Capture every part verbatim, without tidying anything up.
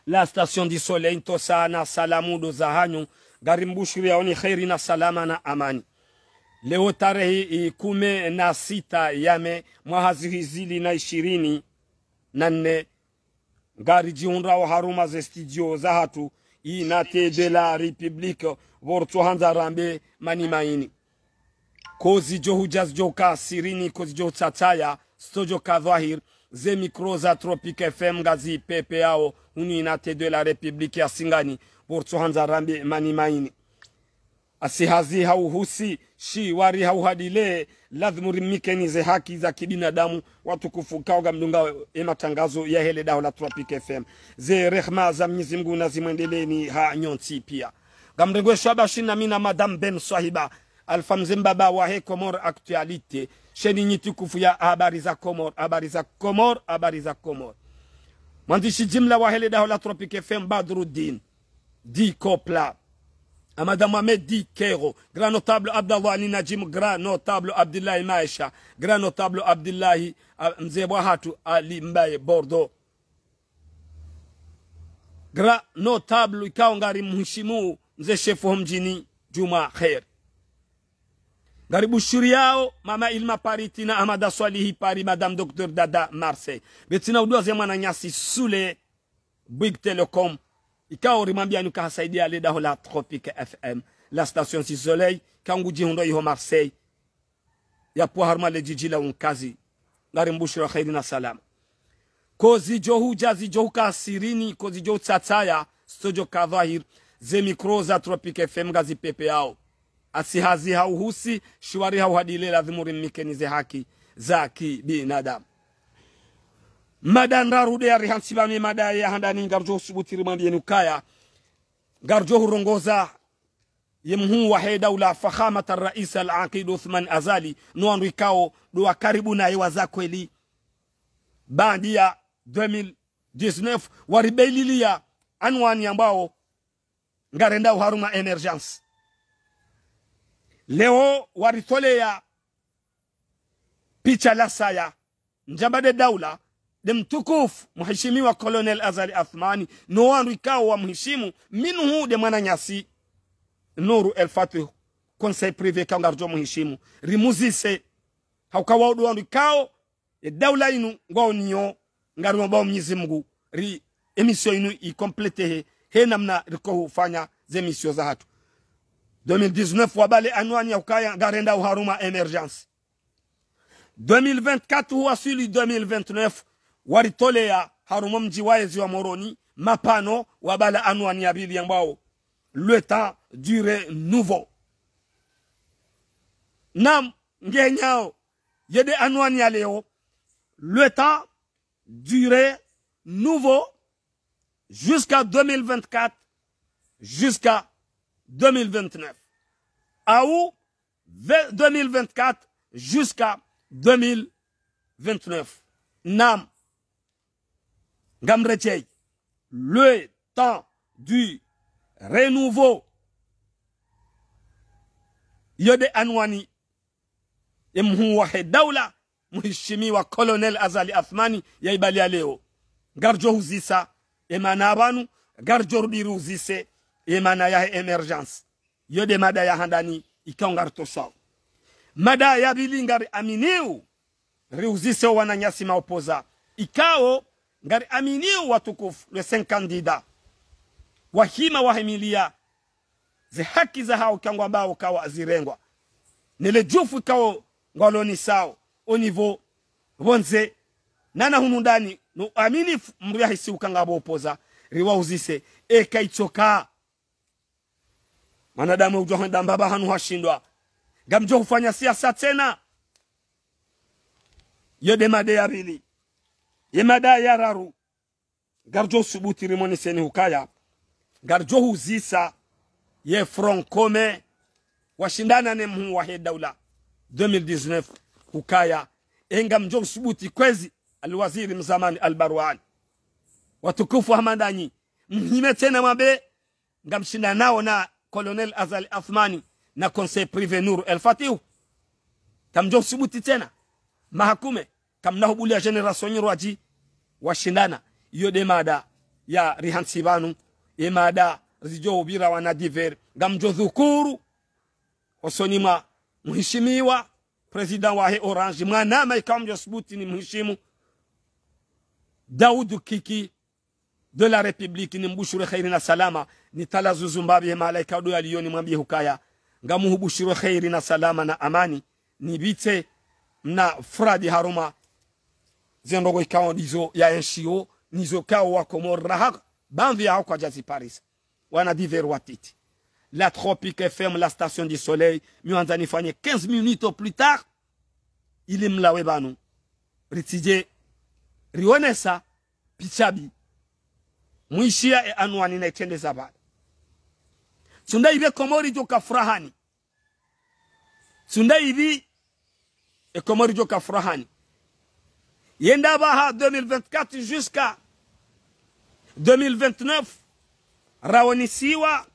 La station du soleil, ntsosa na salamu ndo zahanyu, ngarimbushiriyaoni kheri na salama na amani. Leo tarehi i kume na sita ya me, mwaha zihwi zili na ishirini na nne, ngaridjihundrao harumwa ze studio zahatru, Unité de la République, pvo ritsohandza rambe mani maini. Ko zidjo hudja zidjo ka sirini, ko zidjo tsataya, zitsodjo ka dhwahir, ze micro za Tropic F M ngazipvepveyao, hunu Unité de la République ya Singani, pvo ritsohandza rambe mani maini. Asi hazi hauhusi, shiwari hauhadile, lazimu rimikeni ze haki za kibinadamu, watukufu kao ngamdungao e matangazo yahe le daho la Tropic F M. Ze rehma za Mnyezi Mngu nazimwendeleeni ha nyontsi pia. Ngamrengwe shwabashi na mi na Madame Ben Swahiba, Alpha Mze Mbaba wahe Comores Actualité, sheni nyi tukufu ya habari za Comores, habari za Comores, habari za Comores. Mwandzishi jimla wahe le daho la Tropic F M, Badruddin Di Kopla, Amada Mohamed Di Kero, grand notable Abdallah Ni Najim, grand notable Abdillahi Maesha, grand notable Abdillahi, ah, Mze Bwahatu Ali Mbaye Bordeaux. Grand notable ikao ngarimhishimuu, Mze Shefu Homdjini Djuma Kher. Ngaribushiriyao Mama Ilma Paris, Tina Amada Swalihi Paris, Madame Docteur Dada Marseille. Betsina udua ze mwananyasi Sule Bouygues Telecom, ikao rimwambiani uka hasaidia le daho la Tropic F M, la station du soleil, ikao ngudjihundrao iho Marseille, yapvo harumwa le djidji la unkazi. Ngarimbushiriya kheri na salama. Ko zidjo hudja zidjo ka sirini, ko zidjo tsataya, zitsodjo ka dhwahir, ze micro za Tropic F M ngazipvepveyao. Asi hazi hauhusi, shiwari hauhadile, lazimu rimikeni ze haki za kibinadamu. Mada ndraru nde yarihantsiba mi, mada ya handani ngaridjo subuti rimwambieni ukaya, ngaridjo hurongoza ye mhuu wahe daula, Fakhamat al-Rais al-Aqid Uthman Azali, no wandru ikao ndo wa karibu naye wa za kweli. Baanda ya deux mille dix-neuf, waribeililia anwani yambwao ngarendao harumwa émergence. Leo waritoleya picha la saya, ndjamba nde daula, nde mtukufu, mhishimiwa Colonel Azali Assoumani, no wandru ikao wamhishimu, minhu nde mwananyasi Nour El Fath, conseil privé ikao ngaridjo mhishimu. Rimuzise, hauka wao ndo wandru ikao e daula inu ngwaoniyo, ngariomba Mnyezi Mngu, ri émission inu i compléter he, he namna riko hufanya ze émission zahatru. Deux mille dix-neuf wabale anwani ya ukaya ngarendao harumwa émergence. Deux mille vingt-quatre huwaswili deux mille vingt-neuf, waritoleya harumwa mdji wa ezi wa Moroni, mapvanu wabala anwani ya pvili yambwao, le temps du renouveau. Naam, ngenyao, ye nde anwani ya leo, le temps du renouveau jusqu'à deux mille vingt-quatre, jusqu'à deux mille vingt-neuf. Au ve-, deux mille vingt-quatre jusqu'à deux mille vingt-neuf. Naam. Ngamredjei. Le temps du renouveau. Yo nde anwani ye mhuu wahe daula, mhishimiwa Colonel Azali Assoumani, ya ibali ya leo. Ngaridjo huzisa ye maana ya pvanu, ngaridjo rudi riuzise ye maana yahe émergence. Yo nde mada ya handani ikao ngaritosao. Mada ya pvili ngariaminio riuzise o wananyasi maopoza. Ikao ngariaminio watukufu, les cinq candidats, wahima wahimilia ze haki zahao ikao ngwambao ukaya zirengwa. Ne le djufu ikao ngwalonisao, au niveau pvondze, nana hunu ndani, no uaminifu mdru yahisi uka ngapvo opoza, riwauzise, eka itsoka. Mwanadamu udjo hwenda mbapvi hanu hashindwa. Ngamdjo hufanya siasa tsena. Yo nde mada ya pvili. Ye mada ya raru. Ngaridjo subuti rimoneseni hukaya, ngaridjo huzisa ye Front Commun washindana ne mhuu wahe daula deux mille dix-neuf hukaya, e ngamdjo subuti kwezi Alwaziri mzamani Albarwani. Watukufu hama ndanyi, mhime tsena mwambe ngamshindanao na Colonel Azali Assoumani na Conseil Privé Nour El Fath. Kamdjo subuti tsena. Mahakume, kamna hubulia génération nyirwadji washindana. Iyo nde mada ya rihantsi pvanu, ye mada ridjo upvira wana divers, ngamdjo dhukuru, hosoni mwa mheshimiwa, président wahe Orange, mwanama ikao mdjo subuti ni mheshimu, Daoud Kiki, de la République, ni mbushuru kheri na salama, ni tala zuzu mbapvi he malaika ndo yaliyo ni mwambiye hukaya, ngamuhubushuru kheri na salama na amani, ni pvitse mna furadi harumwa ze ndrongoo ikao ndizo ya enshiyo, nizo ikao wa Komori raha, bamvi yaho kwadja ziparisa. Wana divers watiti. La Tropique F M, la station du soleil, mi wandza nifanye quinze minutes au plus tard, ili mlawe pvanu. Ritsidje, rionesa, picha mbi. Mwishiya e anwani na itrende za pvale. Tsunda ipvi Komori djoka furahani. Tsunda ipvi e Komori djoka furahani. Yenda pvaha deux mille vingt-quatre jusqu'à deux mille vingt-neuf, raonisiwa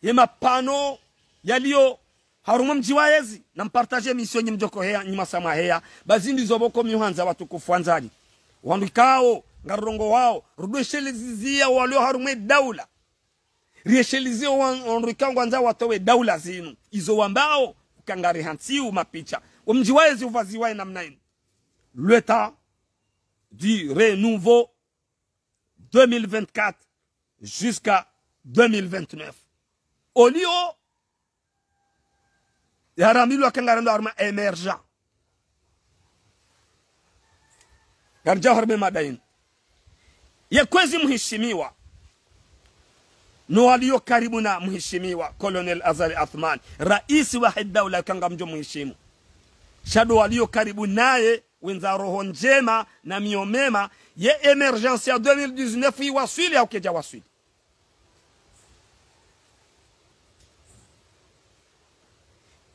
ye mapano yaliyo harumwa mdji wa yezi, na mpartage émission nyi mdjoko heya, nyi masamwa heya, ba zindri zo pvoko mi uhandza watukufu wandzani. Wandru ikao, ngarongowao, rudweshelezizia walio harumwa e daula. Rieshelezia wa-, wandru ikao ngwandzao watowe daula zinu. Izo wambao, uka ngarihantsiu mapicha. Wo mdji wa yezi upvaziwa ye namna inu. Le temps du renouveau deux mille vingt-quatre jusqu'à deux mille vingt-neuf. Oliho, yarambilwa uka ngarendo harumwa émergent. Ngaridjo harumwa e mada inu. Ye kwezi mheshimiwa, no walio karibu na mheshimiwa, Colonel Azali Assoumani, raisi wahe daula uka ngamdjo mheshimu. Sha ndo walio karibu naye, wendza roho ndjema na mio mema, ye émergence ya deux mille dix-neuf iwaswili hau kedja waswili.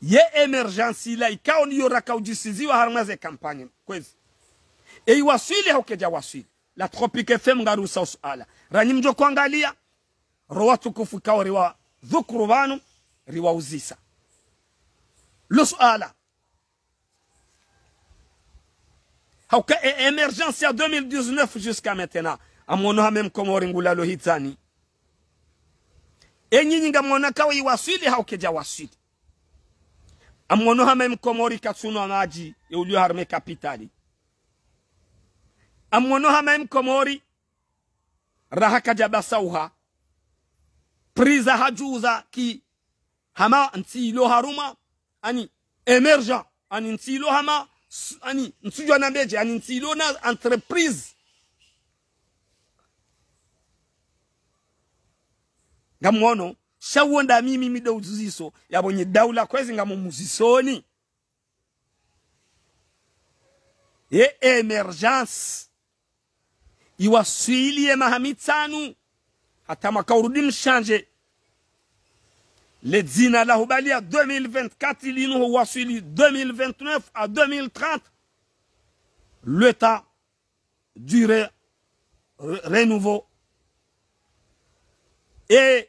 Ye émergence ila ikao ndiyo raka udjisiziwa harumwa ze kampanye. Kwezi. E iwaswili hau kedja waswili. La Tropique F M ngarusa usuala. Ranyi mdjo kwangalia, ro watukufu ikao riwadhukuru pvanu, riwauzisa. Lo suala. Hauka e émergence ya deux mille dix-neuf jusqu'à maintenant, amwono hama e mkomori ngulalo hitsani. E nyinyi ngamwono kawe iwaswili hau kedja waswili. Amwono hama e mkomori katsunwa madji, ye ulio harumwa e kapitali. Amwono hama e mkomori, raha kadja basauha. Prix za hadjuza ki hama ntsi ilo harumwa, ani émergent, ani ntsi ilo hama, s-, ani ntsudjua nambedje, ani ntsi ilo na entreprise. Ngamwono, sha wo nda mimi mi ndo uzuziso, yapvo nyi daula kwezi ngamumuzisoni. Ye émergence. Iwaswili ye maha mitsanu. Hata mwaka urudi mshanje le dzina la hubaliya deux mille vingt-quatre linu ho waswili deux mille vingt-neuf à deux mille trente. Le temps du re-, re-, renouveau. E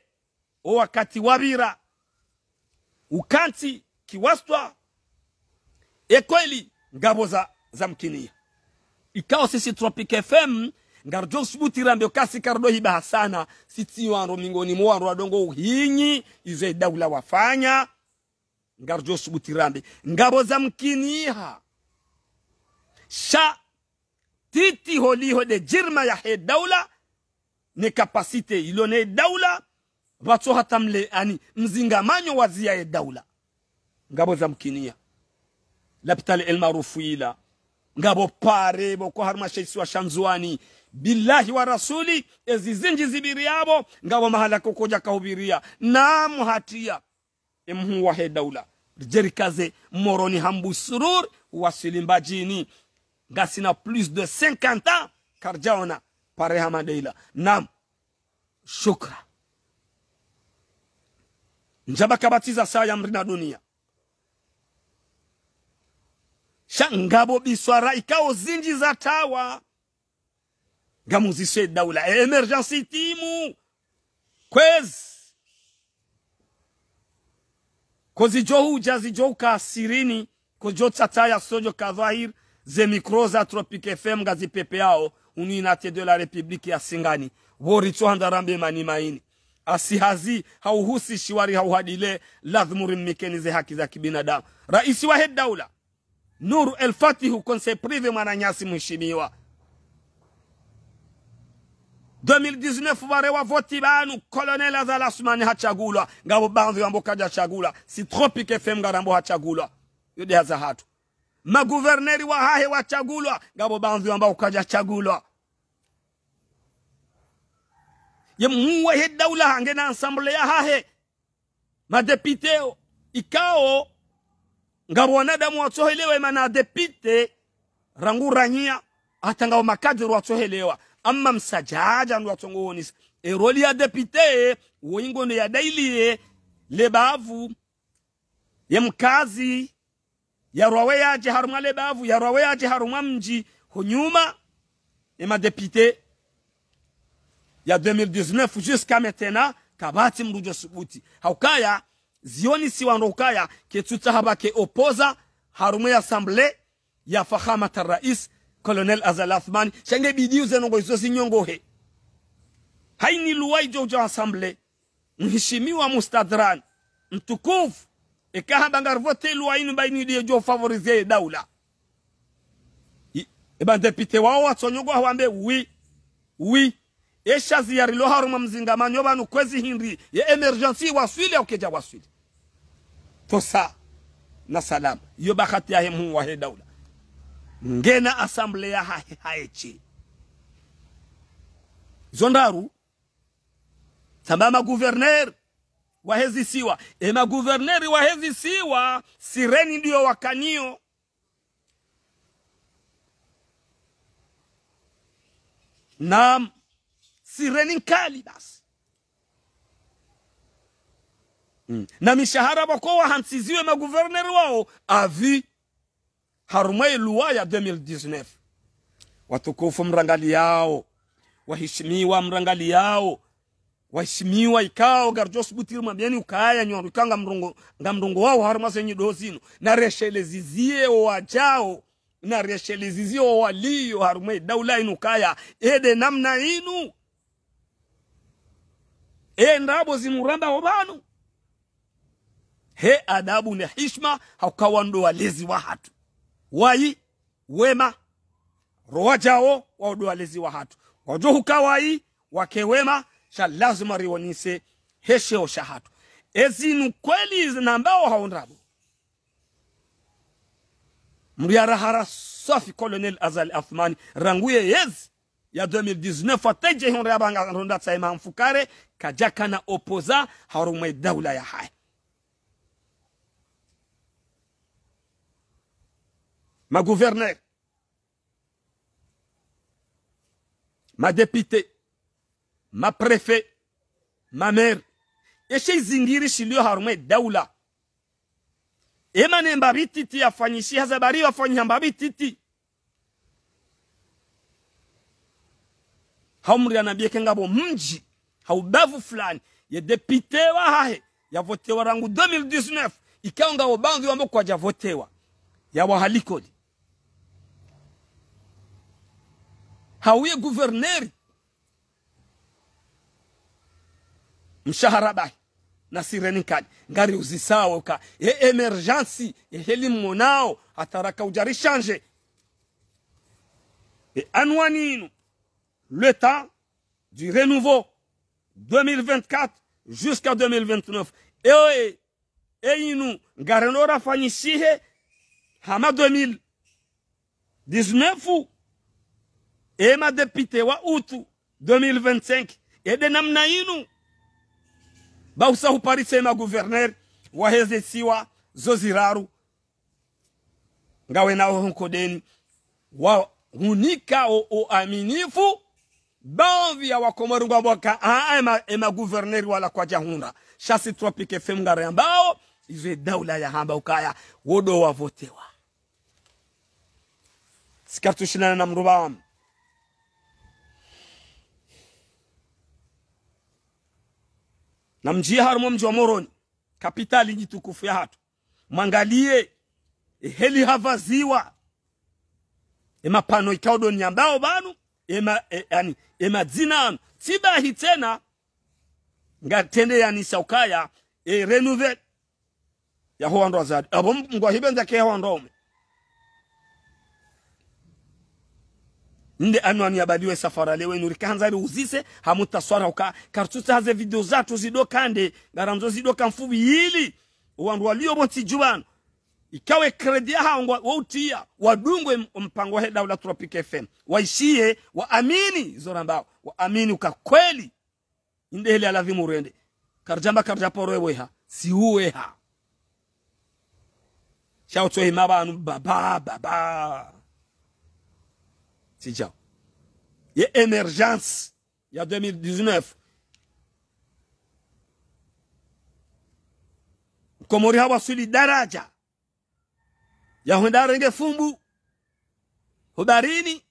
o wakati wapvira, ukantsi kiwastwa, e kweli ngapvo za, za mkiniha. Ikao sisi Tropic F M, ngaridjo subuti rambe ukasi karidjo hiba hasana, sitsi wandru mingoni mwa wandru wadungo uhinyi, izo e daula wafanya, ngaridjo subuti rambe. Ngapvo za mkiniha. Sha titi holiho nde djirma yahe daula, ne capacité ilo ne daula, pvatso hata mle ani mzingamanyo wa ziya ye daula. Ngapvo za mkiniha. Lapitali El Maarouf ila. Ngapvo pare pvoko harumwa she isiwa sha Ndzuwani. Billahi wa rasuli, ezi zindji zipviriya pvo, ngapvo mahala kokodja kahupviriya. Naam hatiya. E mhuu wahe daula. Ridjerikaze Moroni Hambu Surur, waswili Mbadjini. Ngasina plus de cinquante ans, karidjaona pare hama ndeila. Naam. Shukra. Ndjaba kabatiza saya mrina dunia. Sha ngapvo biswara ikao zindji za tawa. Ngamuzise daula. E émergence itimu. Kwezi. Ko zidjo hudja zidjo uka sirini, ko djo tsataya sodjo ka dhwahir, ze micro za Tropic F M ngazipvepveyao, unu unité de la République ya Singani. Pvo ritsohandza rambe mani maini. Asi hazi hauhusishiwa ri hauhadile, lazimu rimnikeni ze haki za kibinadamu. Raisi wahe daula, Nour El Fath, conseil privé mwananyasi mheshimiwa. Deux mille dix-neuf pvare wa voti pvanu, Colonel Azali Assoumani hatsungulwa, ngapvo baadhwi wamba kadjatsungulwa, si Tropic F M ngarambao hatsungulwa. Yo nde hazi yahatru. Maguverneri wahahe watsungulwa, ngapvo baadhwi wamba kadjatsungulwa. Ye mhuu wahe daula ngena assemblée yahahe. Madepite o, ikao, ngapvo wanadamu watsohelewa, mana depite, rangu ranyia, hata ngapvo makadiri watsohelewa. Amma msadjadja ndo watsongo wonesa. E rôle ya depite, wo ingondo ya dailiye, le bavu, ye mkazi, yarwawe yadje harumwa le bavu, yarwawe yadje harumwa mdji, honyuma, e madepite ya deux mille dix-neuf jusqu'à maintenant, kapvatsi mdru djo subuti. Haukaya, zionisiwa ndo ukaya, ketsutsaha pvake opposant, harumwa ye assemblée, ya fakhamat al-rais, Colonel Azali Assoumani, sha nge bidi uze ndrongoo izo zinyongohe. Haini loi idjo udja assemblée, mheshimiwa Mustadran, mtukufu, eka hamba ngarivote loi inu mba inu ndiyo idjo favoriser ye daula. I, e madepite wao watsonyongoha wambe, oui, oui. E shazi yarilo harumwa mzingamanyo pvanu kwezi hindri, ye émergence waswili au kedja waswili. Tosa, na salama. Iyo bahati yahe mhuu wahe daula. Ngena assemblée yahahe haeshe. Zo ndraru, tsamba maguverneri wahe zisiwa. E maguverneri wahe zisiwa, sireni ndiyo wakanayo. Naam, sireni nkali basi. Mm. Na mishahara pvoko wahantsiziwe maguverneri wao, à vie. Harumwa ye loi ya deux mille dix-neuf. Watukufu mrangaliyao, waheshimiwa mrangaliyao, waheshimiwa ikao ngaridjo subuti rimwambieni ukaya nyi wandru ikao ngamrongowao harumwa ze nyido zinu. Narisheleziziye owadjao, narisheleziziye owaliyo harumwa ye daula inu ukaya, e nde namna inu. E ndrabo zinu rambao pvanu. He adabu ne hishima, hauka wao ndo walezi wahatru. Wayi, wema, ro wadjao, wao ndo walezi wahatru. Wadjo huka wayi, wake wema, sha lazima rionese he sheo shahatru. E zinu kweli zinambao hao ndrabo. Mdru yarahara swafi Colonel Azali Assoumani, rangu ye yezi ya deux mille dix-neuf, hata idje hindri apvanga ronda tsaima mfukare, kadjakana opposant, harumwa ye daula yahahe. Maguverneri, madepite, maprefe, mameri. Eshe izingiri shilio harumwa ye daula. Ema ne mbapvi ntiti yafanyishiha, zabari wafanyiha mbapvi ntiti. Hau mdru yanambie ke ngapvo mdji, hau bavu fulani, ye depite wahahe, yavotewa rangu deux mille dix-neuf, ikao ngapvo baadhwi wamba kwadjavotewa, yawaha likoli. Hau ye guverneri, mshahara bahi, na sireni nkali. Ngariuzisao ka, e émergence, e heli mmonao, hata raka udja rishanje. E anwani inu, le temps du renouveau, deux mille vingt-quatre jusqu'à deux mille vingt-neuf. E, e, e inu, ngarendo rafanyishihe, hama deux mille dix-neuf, e madepite wa août deux mille vingt-cinq, e nde namna inu. Ba usa huparise maguverneri wahe zisiwa zo ziraru. Ngawe nao honkodeni. Wahunika o, o aminifu. Baadhwi ya wakomori ngwambao ka, a, a, ema, ema guverneri wala kwadjahundra. Sha si Tropic F M ngarambao, izo e daula yahamba ukaya, wo ndo wavotewa. Sika ritsushindana na mdru pvanu. Namdjiye harumwa mdji wa Moroni, kapitali djitukufu yahatru. Mwangaliye, e heli havaziwa. E mapano ikao ndo niyambao pvanu, e ma, e, yaani, e madzina yanu, Tsi bahi tsena, ngatrende yanisa ukaya, e renouveler yaho wandru wadzadze. Apvo m-, ngwahipvendza ke yaho wandru waume. Nde anwani ya badiwe safara lewo inu rikandza riuzise, hamutaswara uka, kartsutsaha ze video zatru zidoka nde, ngarandzo zidoka mfupvi ili, wandru walio pvo ntsi dju pvanu. Ikao e crédit yahawo ngwa, wo utiya, wadungwe m-, mpango wahe daula Tropic F M. Waishiye, waamini, zo rambao, waamini uka kweli. Inde heli ya lazimu urende. Karidjamba karidja paro eweha. Si uweha. Sha utsohima pvanu baba, baba. Tsi djao. Ye émergence ya deux mille dix-neuf. Mkomori hawaswili daraja ya hwenda yarenge fumbu ho baharini,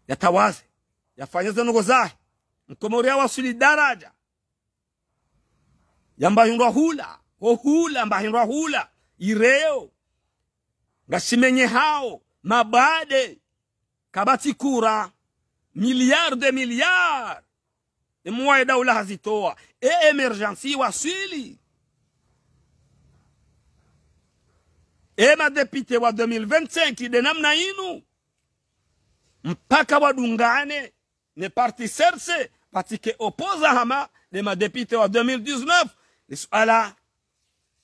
yatawaze, yafanye ze ndrongoo zahe. Mkomori hawaswili daraja ya mbahindrwa hula, ho hula, mbahindrwa hula, ireo, ngashimenyehao, mabade, kapvatsi kura, milliards de milliards. E mwa e daula hazitowa. E émergence iwaswili. E madéputé wa deux mille vingt-cinq, nde namna inu. Mpaka wadungane, ne parti C R C, parti ke opposant hama, nde madéputé wa deux mille dix-neuf. Li suala,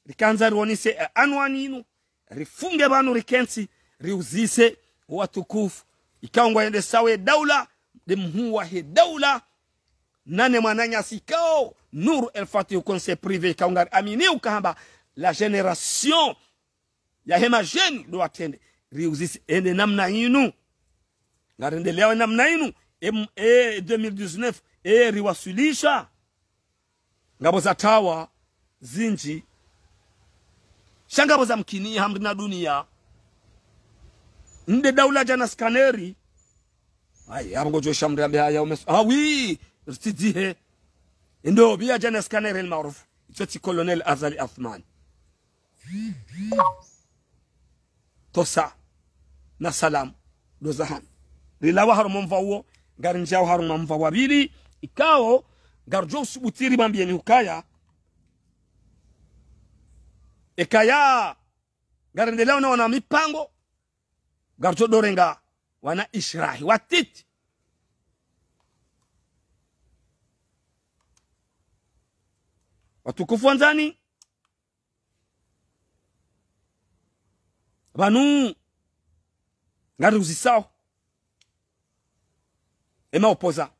rikandza rionese, eh, anwani inu, rifunge pvanu rikentsi, riuzise, watukufu. Ikao ngwayendesao e daula, nde mhuu wahe daula, nane mwananyasi ikao, Nour El Fath conseiller privé, ikao ngari amini ukahamba, la génération, yahe ma jeunes ndo watrende, riuzise, e nde namna inu. Ngarendeleao e namna inu, em, e deux mille dix-neuf, e riwaswilisha. Ngapvo za tawa zindji. Sha ngapvo za mkini hamri na dunia. Nde daula djana scanner. Ayi, apvo ngodjo shamri ambe haya umes-, ah oui, ritsidzihe. Ndo pvia djana scanner El Maarouf. Itso tsi Colonel Azali Assoumani. Tosa na salamu ndo zahanu. Rilawa harumwa omva uwo, ngarindjiao harumwa omva wa pvili, ikao, ngaridjo usubuti rimwambiyeni ukaya, ekaya, ngarendelea ona wana mipango, ngaridjo dorenga wana Israhi, watiti. Watukufu wandzani, pvanu ngariuzisao ema opposants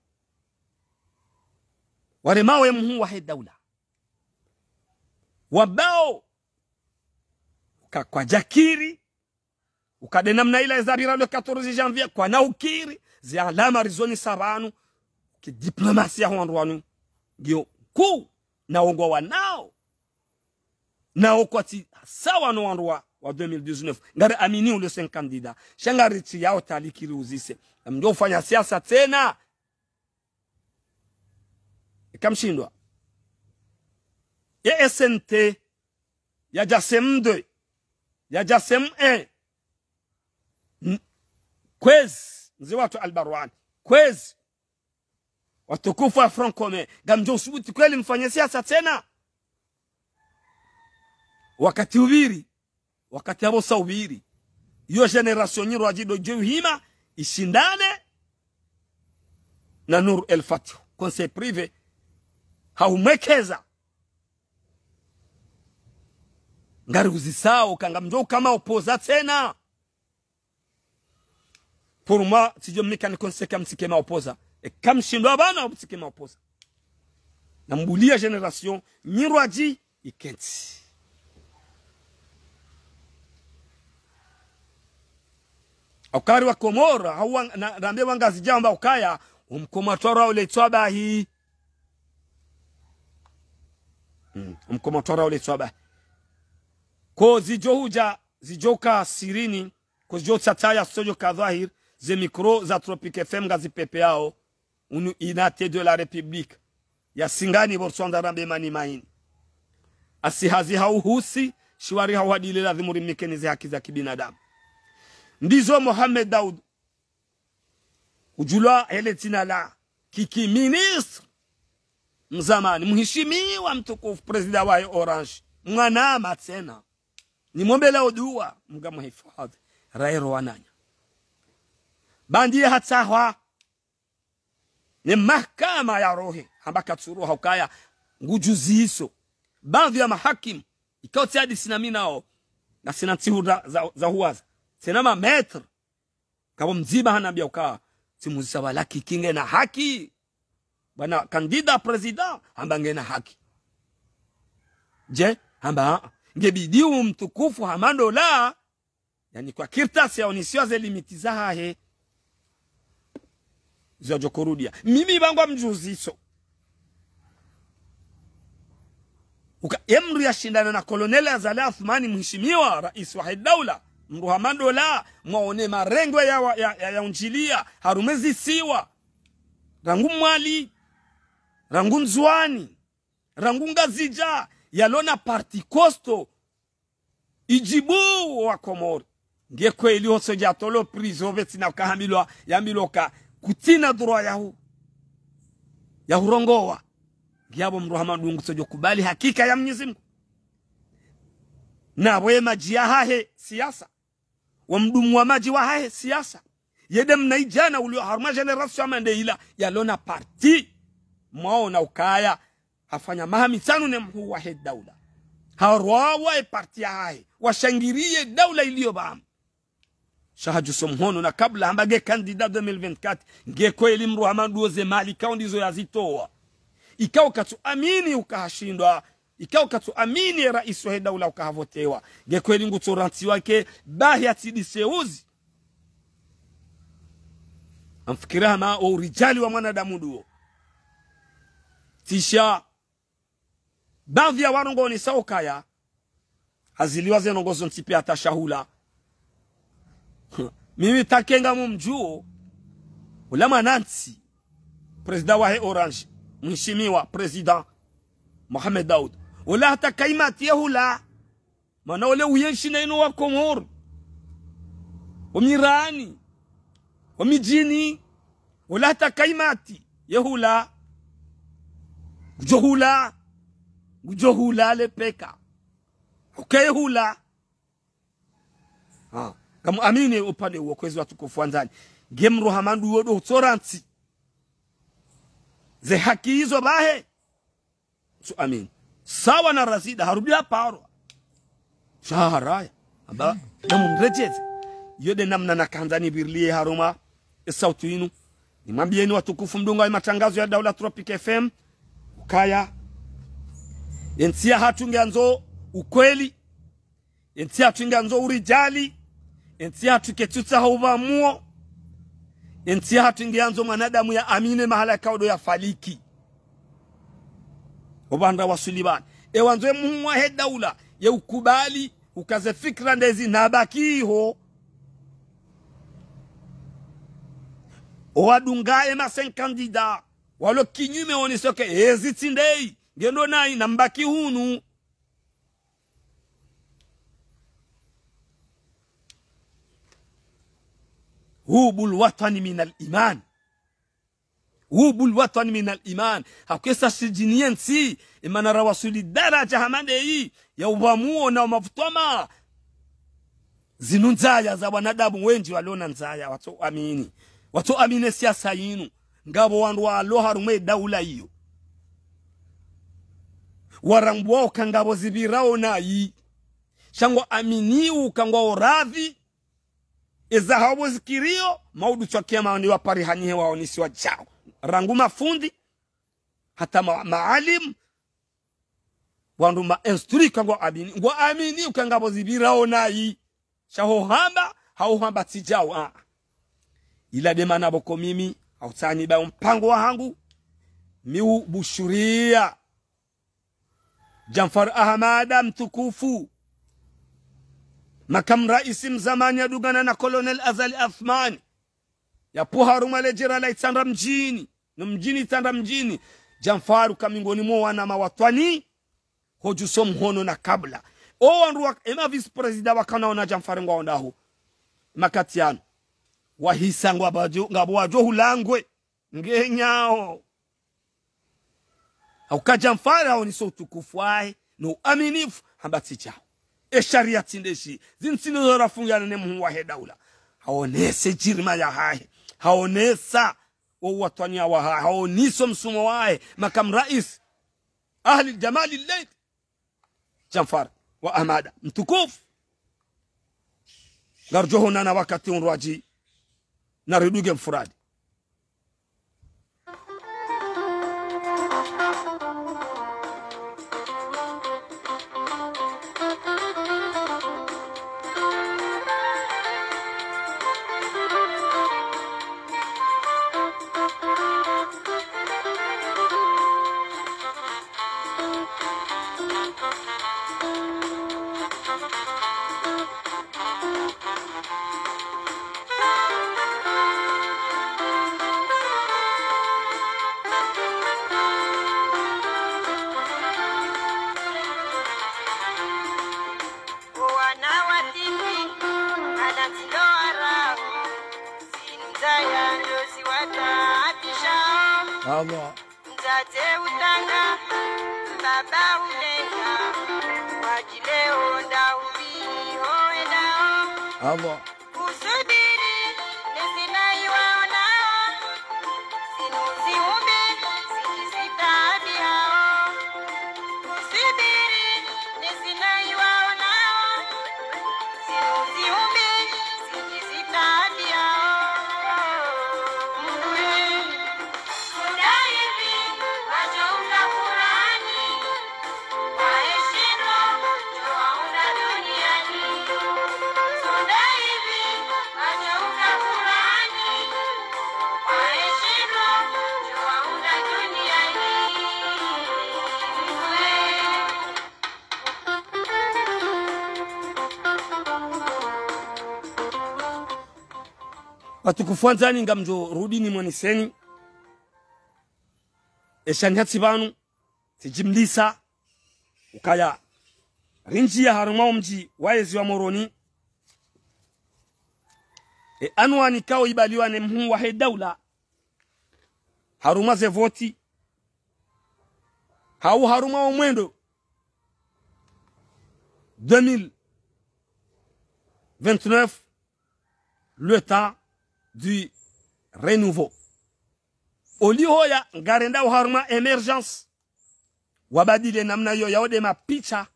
waremao emhuu wahe daula, wambao uka kwadjakiri uka nde namna ila ezapvira le quatorze janvier, kwana ukiri, zi alama rizonesa pvanu, ki diplomasia ho wandru wanu ngiyo nkuu, na wo ngwawanao, na wo kwatsi sawa no wandru wa, wa deux mille dix-neuf. Ngari amini ule sen candidat. Sha ngari tsi yao tali kiri uzise. Ngamdjo ufanya siasa tsena. Eka mshindwa. E S N T, yadja C M deux, yadja C M un. N-, kwezi, mze watru Albarwani. Kwezi. Watukufu wa Front Commun, ngamdjo usubuti kweli mfanye siasa tsena? Wakati upviri, wakati apvo sa upviri. Iyo génération nyirwadji ndo djo uhima, ishindane na Nour El Fath, conseiller privé, haumwekeza. Ngariuzisao, ka ngamdjo uka ma opposants tsena. Pour moi, tsidjo mnika ni conseil ka mtsike ma opposants. Eka mshindwa pvanu mtsike ma opposants. Nambulia génération nyirwadji ikentsi. Ukari wa Komori, hau wa, na, rambe wangazidja wamba ukaya, omkomo watru ule itswa bahi. Hmm, omkomo watru ule itswa bahi. Ko zidjo hudja, zidjo ka sirini, ko zidjo tsataya, zidjo ka dhwahir, ze micro za Tropic F M ngazipepeao, unu unité de la République. Ya singani pvo ritswandza rambe mani maini. Asi hazi hau husi, shiwari hau hadile lazimu rimnikeni ze haki za kibinadamu. Ndizo Mohamed Daoud, udjulwa hele dzina la Kiki ministre mzamani, mheshimiwa mtukufu prezida wahe Orange, mwanama tsena. Nimwombeleo dua, Mngu amuhifadhi, raye ro wananya. Ba ndiye hatsahwa ne mahakama ya rohe, hamba katsuroha ukaya ngudjuziso baadhwi ya mahakimu, ikao tsi hadisi na mi nao, ngasina ntsihu za, za, za huwaza. Tsena ma maître, kabo mdzima hanambia uka, tsimuzisa wala Kiki ngena haki. Bwana candidat président, hamba ngena haki. Je, hamba, nge bidi u mtukufu hama ndola, yani kwa kartasi yaonisiwa ze limite zahahe. Ziwa djo kurudia. Mimi ba ngwamdjuziso uka ye mndru yashindana na Colonel Azali Assoumani, mheshimiwa rais wahe daula, mndru hama ndola, mwaone marengwe ya, ya, ya, ya undjilia harumwa ezisiwa. Rangu Mwali, rangu Ndzuani, rangu Ngazidja, yalo na parti costaud, idjibu wa Komori. Nge kweli hotso dja tolo prison pvetsina uka hambilwa, yambilwa uka kutsina droit yahu, yahurongowa. Ngiapvo mndru hama nduwo ngutsodjo kubali hakika ya Mnyezi Mngu. Na pvo ye madji yahahe siasa. Wa mdumu wa madji wahahe siasa. Ye nde mnaidjana ulio harumwa génération hama nde ila yalo na parti. Mwaona ukaya hafanya maha mitsanu ne mhuu wahe daula. Harwawa e parti yahahe, washangiriye daula ilio pvamo. Sha hadjuso mhono na kabla hamba nge candidat deux mille vingt-quatre, nge kweli mndru hama nduwo ze mali ikao ndizo yazitowa. Ikao katsu amini uka hashindwa, ikao katsu amini e rais wahe daula uka havotewa. Nge kweli ngutso rantsiwa ke, bahi atsidiseuzi. Amfikira hama o urijali wa mwanadamu nduwo. Tsisha, baadhwi ya warongozi sa ukaya haziliwa ze ndrongoo zontsi pia hata shahula. Mimi take ngamumdjuo, ula mwanantsi, prezida wahe Orange, mheshimiwa prezida Mohamed Daoud. Ula hata kaimati ye hula. Mana ole uyenshi na inu wa Komori, o mirani, o midjini, ula hata kaimati ye hula. Ngudjo hula. Ngudjo hula le peka. Ukaye hula. Ha. Kamu amini upande uwo kwezi watukufu wandzani. Nge mndru hama nduwo ndo utso rantsi ze haki izo bahe. Tsu amini. Sawa na Razida, harudi haparwa. Shaharaya. Amba, namumredjeze. Iyo nde namna nakandza nipvirilie harumwa e sauti inu. Nimwambieni watukufu mdungao ye matangazo ya Daula Tropic F M, ukaya, entsi yahatru ngiyandzo ukweli. Entsi yahatru ngiyandzo urijali. Entsi yahatru ketsutsaha upvamuo. Entsi yahatru ngiyandzo mwanadamu ya amine mahala yakao ndo yafariki. Opvandra wasuli pvanu. E wandzo e mhuu wahe daula, ye ukubali, uka ze fikira ndezi na baki iho. O wadunga e ma cinq candidats, walo kinyume woniso ke, ezi tsi ndeyi, ngendo nayi na mbaki hunu. حب الوطن من الإيمان. حب الوطن من الإيمان. Hakwesa shidjini yentsi, emana rawasuli daraja hama ndeyi, ya upvamuo na umavutwama. Zinu ndzaya za wanadamu wendji walo na ndzaya, watso amini. Watso amini siasa yinu. Ngapvo wandru walo harumwa e daula iyo, warambwao uka ngapvo zipvirao nayi. Sha ngwa amini uka ngwao radhi, eza hapvo zikiriyo, maudu tswa kiyama wani waparihanihe waonisiwa djao. Rangu mafundi, hata ma-, maalimu, wandru ma instruit ka ngwa amini, ngwa amini uka ngapvo zipvirao nayi. Sha ho hamba, hau hamba tsi djao, ah. Ila nde mana pvoko mimi, hau tsani ba mpango wahangu, mi ubushuriya Djanfar Ahamada mtukufu, makamu raisi mzamani yadungana na Colonel Azali Assoumani, yapvo harumwa le jera la Itsandra mdjini, no mdjini Itsandra mdjini, Djanfar uka mingoni mwa wanama watwani, hodjuso mhono na kabla. O wandru wa, ema vice-président wakana ona Djanfar ngwao ndaho. Makati yanu. Wahisa ngwapvo wadjo, ngapvo wadjo hulangwe. ngenyao. Hauka Djanfar haonesa utukufu wahe, no uaminifu, hamba tsi djao. E sharia tsi ndeshi, zintsi nizo rafungiana ne mhuu wahe daula. Haonesa djirima yahahe, haonesa wo uwatwaniya wahahe, haonesa msumo wahe, makamu rais, ahli jamali leyl. Djanfar wa Ahmada, mtukufu. Ngaridjo honana wakati undrwadji, na ridunge mfuradi. Owana watiti, ala ndzilo haramu, zinu ndzaya ndo ziwataabisha. Allah. Mdzadze utanga, mbaba ulenga, wadjile onda ubi ho endao. Allah. Usubiri, ne zina iwaonao, zinu ziumbe, zindji zitaabihao. Usubiri, ne zina iwaonao, zinu ziumbe, zindji zitaabihao. Mndru ye. Watukufu wandzani, ngamdjo rudi nimwoneseni. Esha nihatsi pvanu, tsidjimlisa, ukaya rindjiya harumwa omdji wa yezi wa Moroni. E anwani ikao ibaliwa ne mhuu wahe daula, harumwa ze voti, hau harumwa omwendo deux mille vingt-neuf, le temps du renouveau. Oliho ya ngarendao harumwa émergence. Wabadili namna iyo yaone mapicha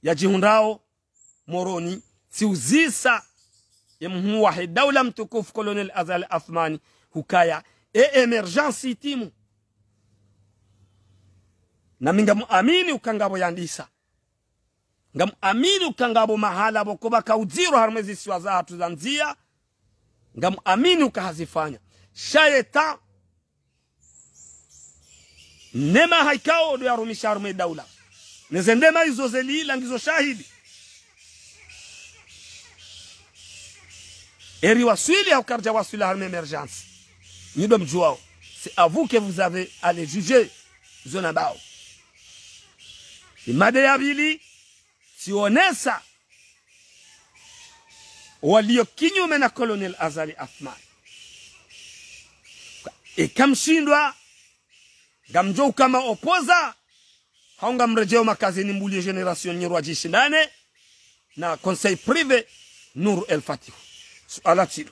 yadjihundrao Moroni, tsi uzisa ye mhuu wahe daula mtukufu Colonel Azali Assoumani, hukaya e émergence itimu. Nami ngamuamini uka ngapvo yandisa. Ngamuamini uka ngapvo mahala pvoko pvaka udziro harumwa ezisiwa zahatru za ndziya. Ngamuamini uka hazifanya. Sha yeta nema haikao ndo yarumisha harumwa edaula. Neze ndema izo zelila ngizo shahidi. Eri waswili hau karidja waswili harumwa émergence. Nyi ndo mdjuwao. C'est à vous que vous avez à les juger. Zo nambao. Imada ya pvili, tsionesa walio kinyume na Colonel Azali Assoumani. Eka mshindwa, ngamdjo uka ma opposants, hau ngamredjeo makazini mbuli génération nyerwa djishindane na conseil privé Nour El Fath. Suala tsilo.